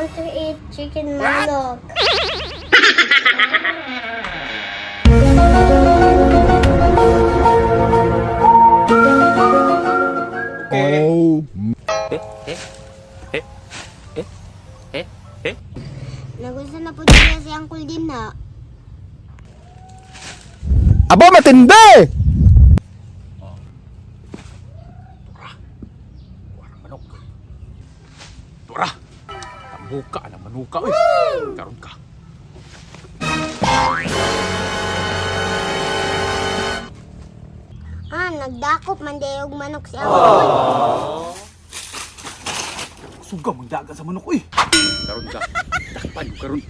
want to eat chicken manok. Oh. Nagusto na po niya si Uncle din na. Aba, matindi! Warang manok. Tura! Tambuka na manuka oy. Karon ka. Ah, nagdakop man og manok si Uncle. Suga mong daga sa manok oy. Karon ka. Dakpan ko karon.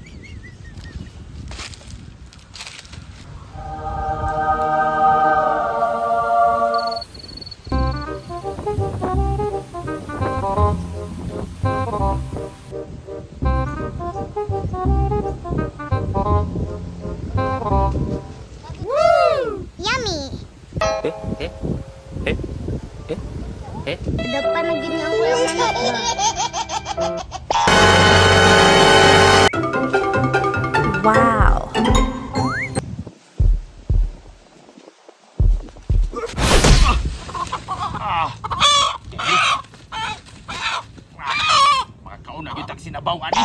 Yummy! Dakpan na gyud ni Uncle ang manok ba? Wow. Mga kaon na gyud tag sinabaw ani.